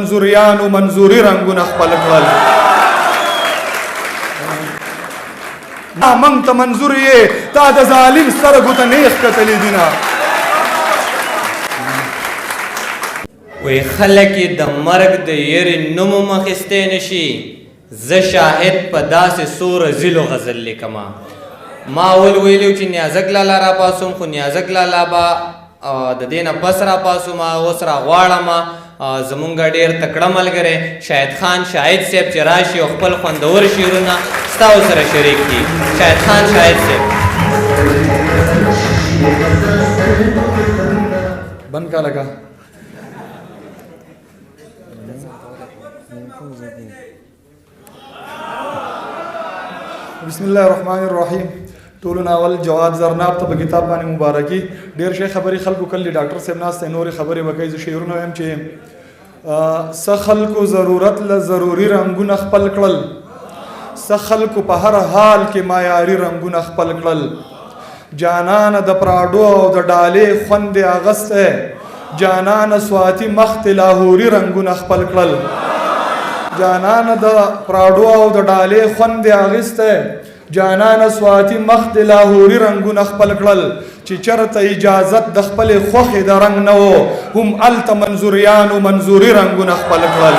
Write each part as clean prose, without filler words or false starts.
منظوریانو منظوري رنګونه خپل کړل. ما موږ ته منظور یې، تا د ظالم سترګو ته نیغ کتلي دي نه. وی خلک یې د مرګ د یرې نوم هم اخیستی نه شي. زه شاهد په داسې څو رزیلو غزل لیکم. ما اول ویلي چې نیازک لالا راپاسوم، خو نیازک لالا به د دې نه پس راپاسوم. اوس را غواړم زمونږ ډېر تکړه ملګری شاهد خان شاهد صاحب چې راشي او خپل خوندور شعرونه ستاسو سره شریک کړي. شاهد خان شاهد صاحب. بند کا لگا. بسم الله الرحمن الرحیم. ټولو ناول جواد زرناب ته په کتاب باندې مبارکي. ډېر شی خبرې خلکو کړلې، ډاکټر صاحب ناست دی، نورې خبرې به کوي. زه شعرونه وایم چې څه خلکو ضرورت له ضروري رنګونه خپل کړل، څه خلکو په هر حال کې معیاري رنګونه خپل کړل. جانانه د پراډو او د ډالې خوند یې اغستی، جانانه سواتي مخ ته لاهوري رنګونه خپل کړل. جانانه د پراډو او د ډالې خوند یې اغستی، جانانه سواتي مخ د لاهوري رنګونه خپل کړل. چې چرته اجازت د خپلې خوښې د رنګ نه و، هم هلته منظوریانو منظوري رنګونه خپل کړل.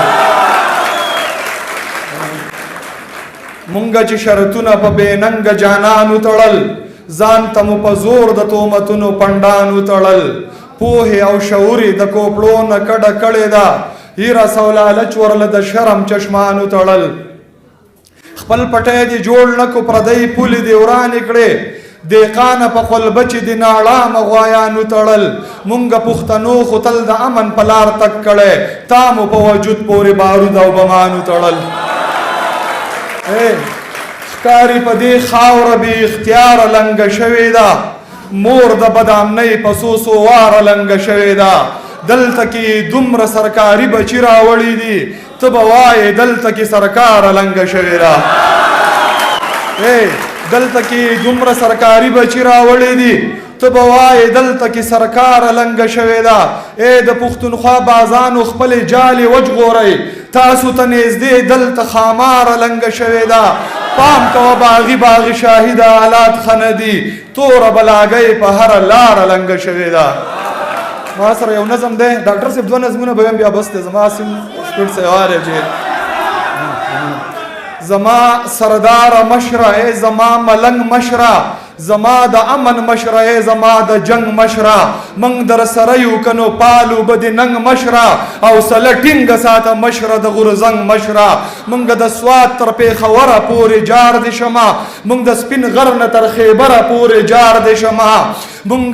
مونږ چې شرطونه په بې ننګه جانانو تړل، ځان ته مو په زور د تومتونو پنډانو تړل. پوهې او شعور یې د کوپړو نه کډه کړې ده، هیره سولالچ ورله د شرم چشمانو تړل. خپل پټی دې جوړ نه کو، پردۍ پولې دې ورانې کړې، دیقانه په خلبه چې دې ناړامه غوایانو تړل. مونږ پښتنو خو تل د امن په لار تګ کړی، تا مو په وجود پورې بارود او بمانو تړل. ښکاري په دې خاوره بې اختیاره لنګه شوې ده، مور د بدامنۍ په څو څو واره لنګه شوې ده. دلته کې دومره سرکاري بچي راوړي دي، ته به وایې دلته کې سرکار لنګه شوې ده. دلته کې دومره سرکاري بچي راوړي دي، ته به وایې دلته کې سرکار لنګه شوې ده. ای د پښتونخوا بازانو خپلې جالې وژغورئ، تاسو ته نږدې دلته خاماره لنګه شوې ده. پام کوه باغي باغي شاهي د حالات ښه نه دي، توره بلاګۍ په هره لاره لنګه شوې ده. ما سره یو نظم دی ډاکټر صاحب، دوه نظمونه به وایم بیا بس دی، زما سیم سپیډ سیوا دی. چې زما سردار مشره، ای زما ملنګ مشره، زما د امن مشره، ای زما د جنگ مشره، موږ در سره یو کنو پالو به د ننګ مشره، او سله ټینګه ساته مشره د غورځنګ مشره. موږ د سوات تر پېښوره پورې جار دې شمه، موږ د سپین غر نه تر خیبره پورې جار دې شمه. موږ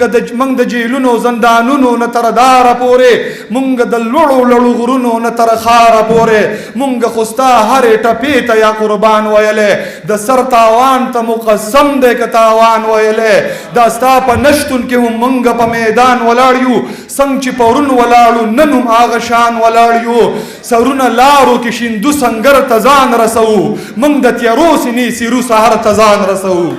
د جیلونو زندانونو نه تر داره پورې، موږ د لوړو لوړو غرونو نه تر ښاره پورې. موږ خو ستا هرې ټپې ته یا قربان ویلی، د سر تاوان ته مو قسم دی که تاوان ویلی. دا ستا په نشتون کې هم موږ په میدان ولاړ یو، څنګه چې پرون ولاړو نن هم هغه شان ولاړ یو. سرونه لارو کې شیندو سنګر ته ځان رسوو، موږ د تیارو سینې سیرو سهار ته ځان رسوو.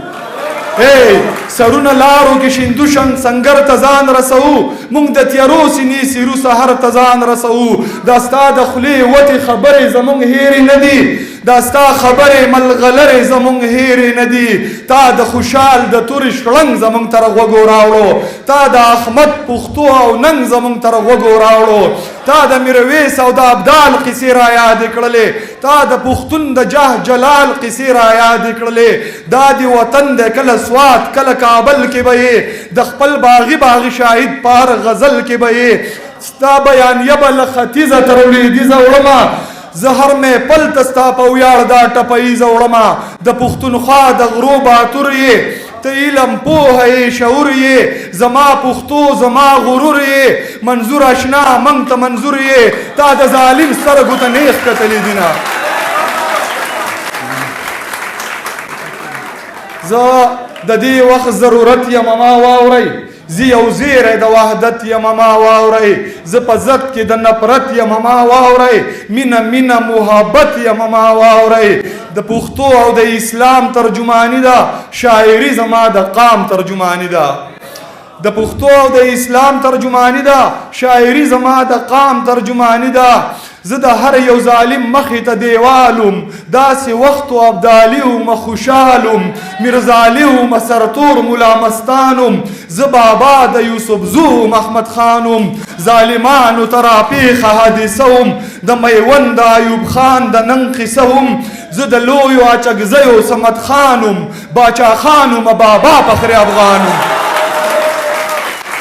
سرونه لارو کې شیندو سنګر ته ځان رسوو، موږ د تیارو سینې سیرو سهار ته ځان رسوو. دا ستا د خولې وتې خبرې زموږ هېرې نه دي، دا ستا خبرې ملغلرې زموږ هېرې نه دي. تا د خوشحال د تورې شړنګ زموږ تر غوږو راوړو، تا د احمد پښتو او ننګ زموږ تر غوږو راوړو. تا د میرویس او د ابدال قصې را یادې کړلې، تا د پښتون د جاه جلال قصې را یادې کړلې. دا دې وطن دی کله سوات کله کابل کې به یې، د خپل باغي باغي شاهد په هر غزل کې به یې. ستا بیانیه به له ختیځه تر لوېدیځه وړمه، زه هر محفل ته ستا په ویاړ دا ټپه ییزه وړمه. د پښتونخوا د غرو باتور یې، ته علم پوهه یې شعور یې، زما پښتو زما غرور یې. منظور اشنا موږ ته منظور یې، تا د ظالم سترګو ته نیغ کتلي دي نه. زه د دې وخت ضرورت یم ما واورئ، زه یو زیری د وحدت یم ما واورئ، زه په ضد کې د نفرت یم ما واورئ، مینه مینه محبت یم ما واورئ. د پښتو او د اسلام ترجمانی ده، شاعري زما د قام ترجمانی ده. د پښتو او د اسلام ترجمانی ده، شاعری زما د قام ترجمانی ده. زه د هر یو ظالم مخې ته دیوال وم، داسې وخت و ابدالي وم، خوشحال وم، میرزالي وم، سرتور ملا مستان وم، زه بابا د یوسفزو وم، احمد خان وم، ظالمانو ته راپېښه حادثه وم، د میوند د ایوب خان د ننګ قصه وم، زه د لویو اچکزیو صمد خان وم، باچا خان وم، بابا فخر افغان وم.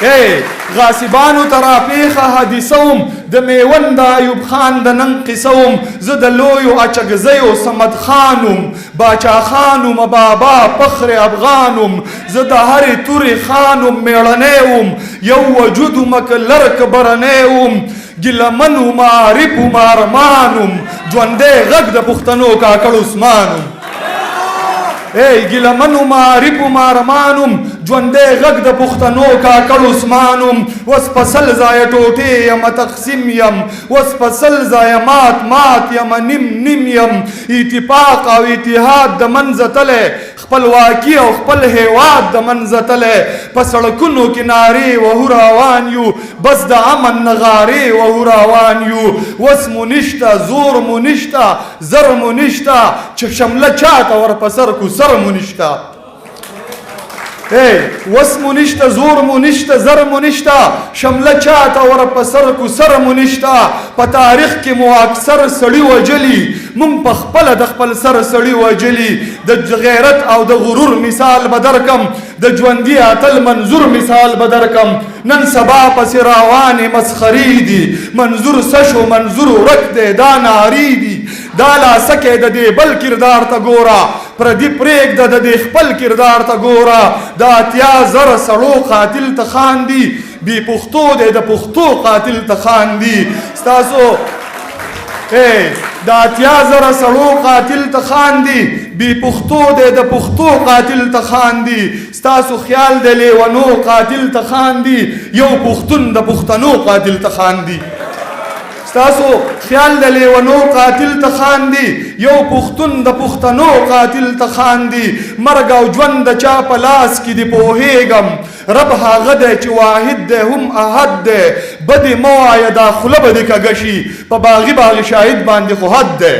ای غاصبانو ته راپېښه حادثه وم، د میوند د ایوب خان د ننګ قصه وم، زه د لویو اچکزیو صمد خان وم، باچا خان وم، بابا فخر افغان وم، زه د هرې تورې خان وم، مېړنی وم، یو وجود وم که لر که برنی وم، ګیله من وم، عارف وم، ارمان وم، ژوندی غږ د پښتنو کاکړ عثمان وم. ای ګیله من وم، عارف وم، ارمان وم، ژوندی غږ د پښتنو کاکړ عثمان وم. وس په 100 ځایه ټوټې یم، تقسیم یم، وس په 100 ځایه مات مات یم، نیم نیم یم، اتفاق او اتحاد د منځه تللی، خپلواکي او خپل هیواد د منځه تللی، په سړکونو کې نارې وهو روان یو، بس د امن نغارې وهو روان یو. وس مو نشته، زور مو نشته، زر مو نشته، چې شمله چاته ور په سر کو سر مو نشته. ای وس مو نشته، زور مو نشته، زر مو نشته، شمله چاته ور په سر کو سر مو نشته. په تاریخ کې مو اکثر سړي وژلي، مونږ په خپله د خپل سر سړي وژلي. د غیرت او د غرور مثال به درکم، د ژوندي اتل منظور مثال به درکم. نن سبا پسې روانې مسخرې دي، منظور څه شو، منظور ورک دی، دا نارې دي. دا لا څه کې د دې بل کردار ته ګوره، پردي پرېږده، د دې خپل کردار ته ګوره. د 80,000 سړو قاتل ته خاندي، بې پښتو دی د پښتو قاتل ته خاندي. ستاسو د 80,000 سړو قاتل ته خاندي، بې پښتو دی د پښتو قاتل ته خاندي. ستاسو خیال دی لیونو قاتل ته خاندي، یو پښتون د پښتنو قاتل ته خاندي. ستاسو خیال د لیونو قاتل ته خاندي، یو پښتون د پښتنو قاتل ته خاندي. مرګ او ژوند د چا په لاس کې دی پوهېږم، رب هغه دی چې واحد دی هم احد دی. بدې مه وایه دا خوله به دې کږه شي، په باغي باغي شاهد باندې خو حد دی.